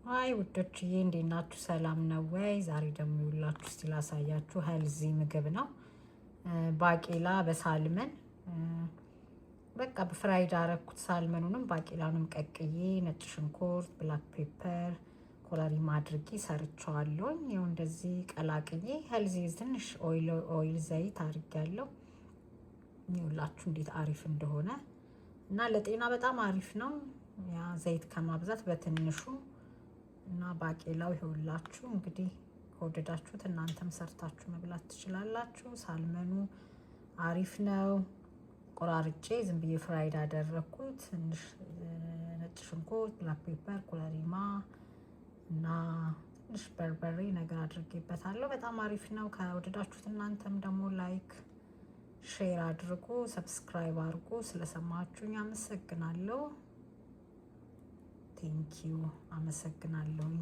Hi ውዶችዬ፣ እንዴት ናችሁ? ሰላም ነው ወይ? ዛሬ ደግሞ ይውላችሁ እስቲ ላሳያችሁ healthy ምግብ ነው። ባቄላ በ salmon፣ በቃ በ fried አረኩት። Salmon ኑንም ባቄላኑንም ቀቅዬ ነጭ ሽንኩርት፣ black pepper፣ ኮረሪማ አድርጌ ሰርቸዋለሁኝ። ይኸው እንደዚህ ቀላቅዬ healthy ትንሽ oil ዘይት አድርጌያለሁ። ይኸውላችሁ እንዴት አሪፍ እንደሆነ እና ለጤና በጣም አሪፍ ነው። ያ ዘይት ከማብዛት በትንሹ እና ባቄላው ይኸውላችሁ እንግዲህ ከወደዳችሁት እናንተም ሰርታችሁ መብላት ትችላላችሁ። Salmon ኑ አሪፍ ነው። ቆራርጬ ዝም ብዬ fried አደረግኩት። ትንሽ ነጭ ሽንኩርት፣ black pepper፣ ኮረሪማ እና ትንሽ በርበሬ ነገር አድርጌበታለሁ። በጣም አሪፍ ነው። ከወደዳችሁት እናንተም ደግሞ like፣ share አድርጉ፣ subscribe አድርጉ። ስለሰማችሁኝ አመሰግናለሁ። Thank you፣ አመሰግናለሁኝ።